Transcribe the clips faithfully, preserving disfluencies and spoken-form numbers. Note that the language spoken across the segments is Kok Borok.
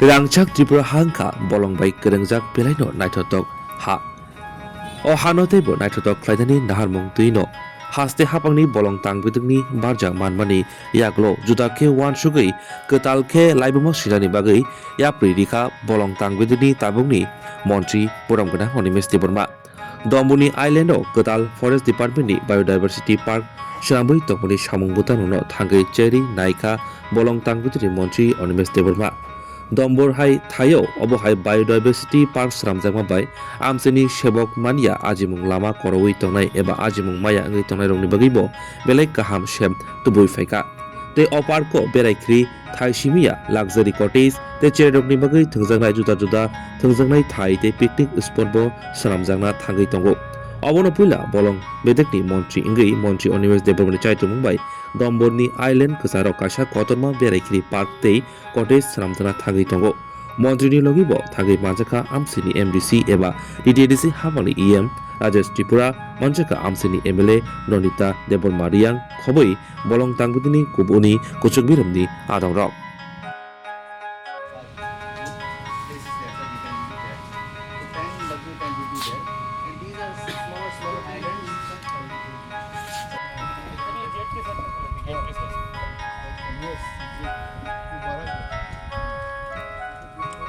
Rangchak Tripura ha wngkha bolong bai kwrwngjak belaino naithotok ha. O hano teibo naithotok khlainani naharmung twino haste hapangni bolong tangbidikni barja manmani yagulo juda khe uansugwi kwtal khe laibuma sinani bagwi yapri rikha bolong tangbidikni tabukni montri borom gwnang Animesh Debbarma. Domboni Island o kwtal Forest Department ni Biodiversity Park swnamwi tongmani samung bwtangno thangwi cherwi naikha bolong tangbidikni montri Animesh Debbarma. Dombor hai thaio obo hai Biodiversity Park swnamjakma bai amchaini sebok manya ajimung lama koroui tongnai eba ajimung maya wngwi tongnairokni bagwibo belai kaham sem tubui phaikha. Tei o park o berai khri thai simiya luxury cottage tei chererokni bagwi thwngjaknai juda juda thwngjaknai thai tei picnic spot bo swnamjakna thangwi tongo. Obono puila bolong bedekni montri wngwi montri Animesh Debbarmani chaitumung bai Domborni Island kwcharok kaisa kotorma berai khri park tei cottage swnamjakna thangwi tongo. Montrini logibo thangwi manjakha amsini M D C eba T T A D C hapangni E M Rajesh Tripura, manjakha amsini M L A Nonita Debbarma Riang, khoboi bolong tangbidini kubuni kuchuk biromni adongrok.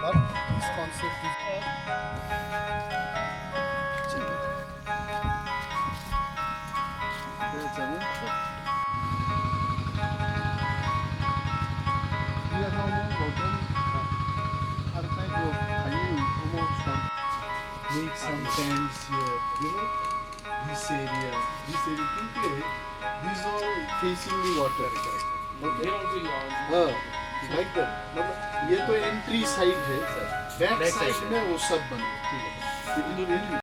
But this concept is Make some tents here, you know, this area, this area, क्योंकि these all facing the water. Okay? हाँ, like that. मतलब, ये तो entry side है, back side में वो सब बना।